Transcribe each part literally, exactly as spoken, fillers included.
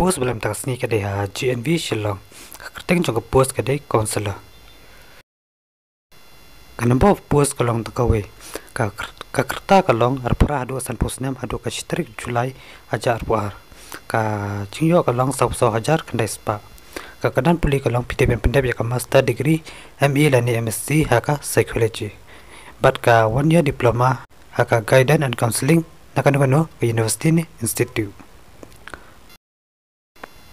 post ba la em mynta ka sngi ka dei ha G N V Shillong. Ka kyrteng jong ka post ka dei counsellor. Ka number of post ka long tang kawei. Ka kyr-, ka rta ka long arphew phra haduh sanphew snem haduh ka shi tarik July hajar arphew ar. Ka jingïoh ka long sawphew saw hajar khyndai spah. Ka kyrdan pule ka long phi dei ban pyndep ïa ka master degree, M A lane M Sc ha ka psychology. Bad ka one year diploma ha ka guidance and counselling na kano kano ka university ne institute.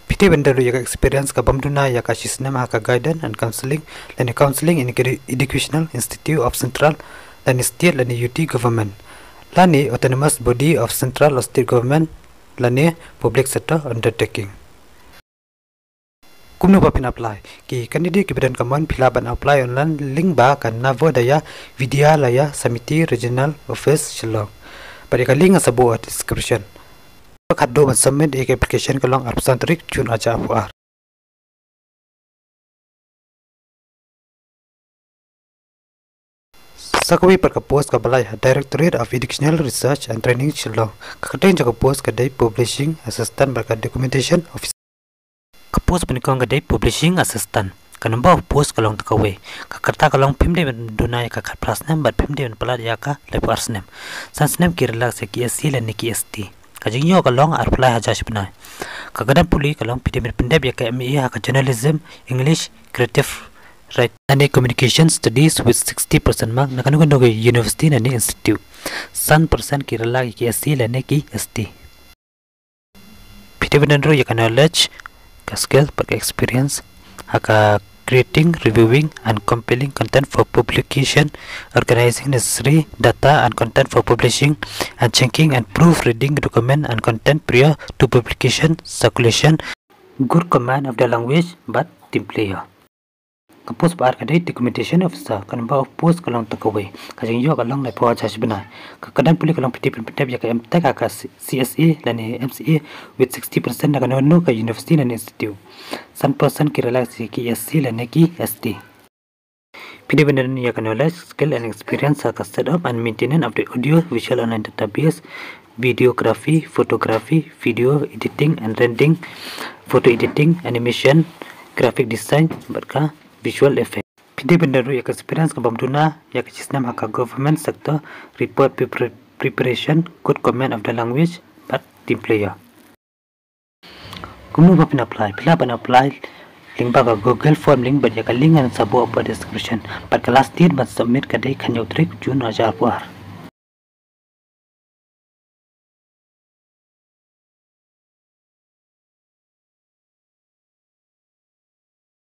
Phi dei ban don ruh ïa ka experience ka bym duna ïa ka shi snem ha ka guidance and counselling lane counselling in edu-, educational institute of central lane state lane U T government lane autonomous body of central or state government lane public sector undertaking. Kumno ba phin apply? Ki candidate kiba don ka mon phi lah ban apply online lyngba ka Navodaya Vidyalaya Samiti Regional Office Shillong. Bad ïa ka link ngan sa buh ha description. Ka date ban submit ïa ka application ka long arphew san tarik June hajar arphew ar. Sa kawei pat ka post kaba lai ha Directorate of Educational Research and Training Shillong. Ka kyrteng jong ka post ka dei publishing assistant bad ka documentation officer. Ka post ba nyngkong ka dei publishing assistant. Ka number of post ka long tang kawei. Ka rta ka long phim dei ban duna ïa ka khatphra snem bad phim dei ban palat ïa ka laiphew ar snem. San snem ki relax ïa ki S C lane ki S T. Ka jingïoh ka long arphew lai hajar shi bnai. Ka kyrdan pule ka long phi dei ban pyndep ïa ka M A ha ka journalism, English, creative writing lane communication studies with sixty percent mark na kano kano ka university lane institute. San percent ki relax ïa ki S C lane ki S T. Phi dei ban don ruh ïa ka knowledge, ka skill bad ka experience ha ka creating, reviewing and compiling content for publication, organizing necessary data and content for publishing, and checking and proofreading document and content prior to publication, circulation. Good command of the language bad team player. Ka post ba ar ka dei documentation officer, ka number of post ka long tang kawei. Ka jingïoh ka long laiphew hajar shi bnai. Ka kyrdan pule ka long phi dei ban pyndep ïa ka M Tech ha ka C-, C S E lane M C E with sixty percent na kano kano ka university lane institute. San percent ki relax ïa ki S C lane ki S T. Phi dei ban don ïa ka knowledge, skill and experience ha ka setup and maintenance of the audio visual online database, videography, photography, video editing and rendering, photo editing, animation, graphic design bad ka visual effect. Phi dei ban don ruh ïa ka experience ka bym duna ïa ka shi snem ha ka government sector, report prepar-, preparation, good command of the language bad team player. Kumno ba phin apply? Phi lah ban apply lyngba ka Google form link bad ïa ka link ngan sa buh ha description. Bad ka last date ban submit ka dei khathynñiew tarik June hajar arphew ar.